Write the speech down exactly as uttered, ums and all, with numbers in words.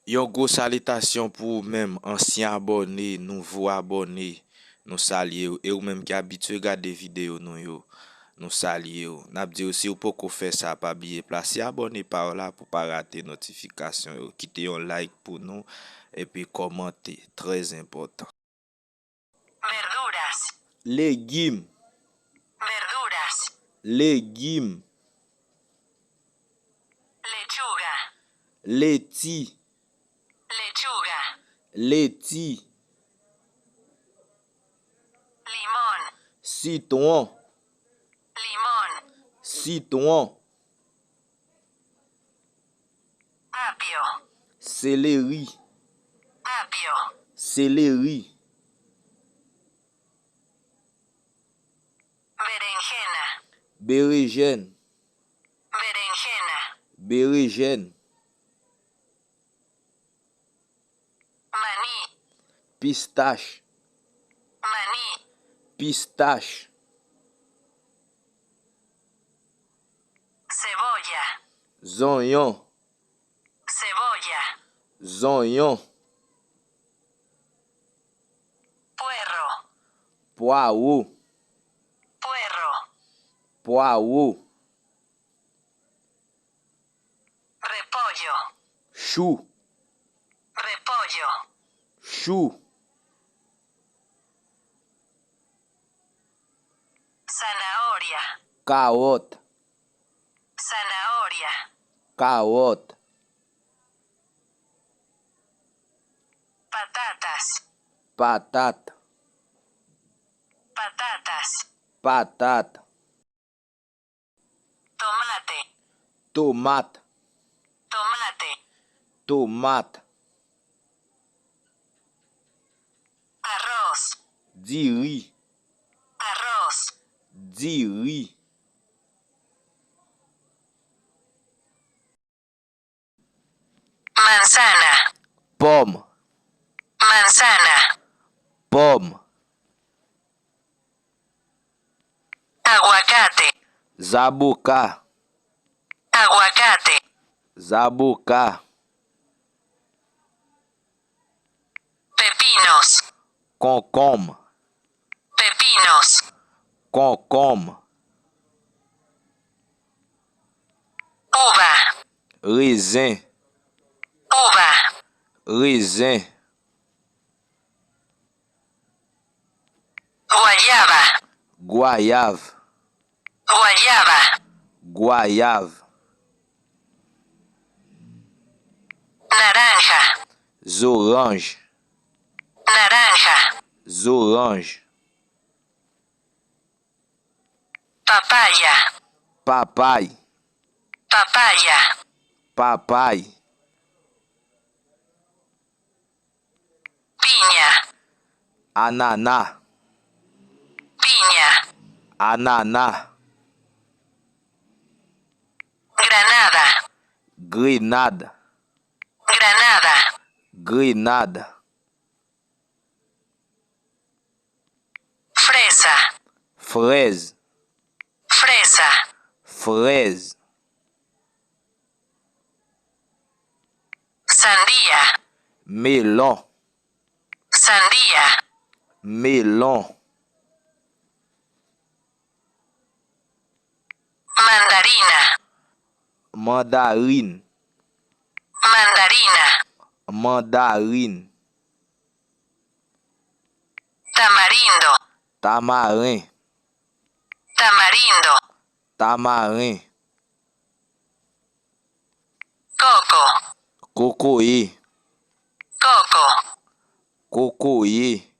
Yon gwo salitasyon pou ou menm, ansyen abòne, nouvo abòne. Nou salye w. E ou menm ki abitye gade videyo nou yo, nou salye w. N ap di w, si w poko fè sa, pa bliye plase abòne pa w la pou pa rate notifikasyon yo. Kite yon like pou nou, epi kòmante, trè enpòtan. Verduras. Legim. Verduras. Legim. Lechuga. Leti. Lechuga. Leti. Limón. Sitwon. Limón. Sitwon. Apio. Seleri. Apio. Seleri. Berenjena. Berejèn. Berenjena. Berejèn. Maní. Pistach. Maní. Pistach. Cebolla. Zonyon. Cebolla. Zonyon. Puerro. Pwawo. Puerro. Pwawo. Repollo. Chou. Repollo. Chou. Zanahoria. Kawòt. Zanahoria. Kawòt. Patatas. Patat. Patatas. Patat. Tomate. Tomat. Tomate. Tomat. Arroz. Diri. Arroz. Diri. Manzana. Pòm. Manzana. Pòm. Aguacate. Zaboka. Aguacate. Zaboka. Pepinos. Konkonm. Pepinos. Konkonm. Uva. Rezen. Uva. Rezen. Guayaba. Gwayav. Guayaba. Gwayav. Naranja. Zoranj. Naranja. Zoranj. Papaya. Papay. Papaya. Papay. Piña. Anana. Piña. Anana. Granada. Grenad. Granada. Grenad. Fresa. Frèz. Fresa. Frèz. Sandía. Melon. Sandía. Melon. Mandarina. Mandarin. Mandarina. Mandarin. Tamarindo. Tamaren. Tamarindo. Tamaren. Coco. Kokoye. Coco. Kokoye.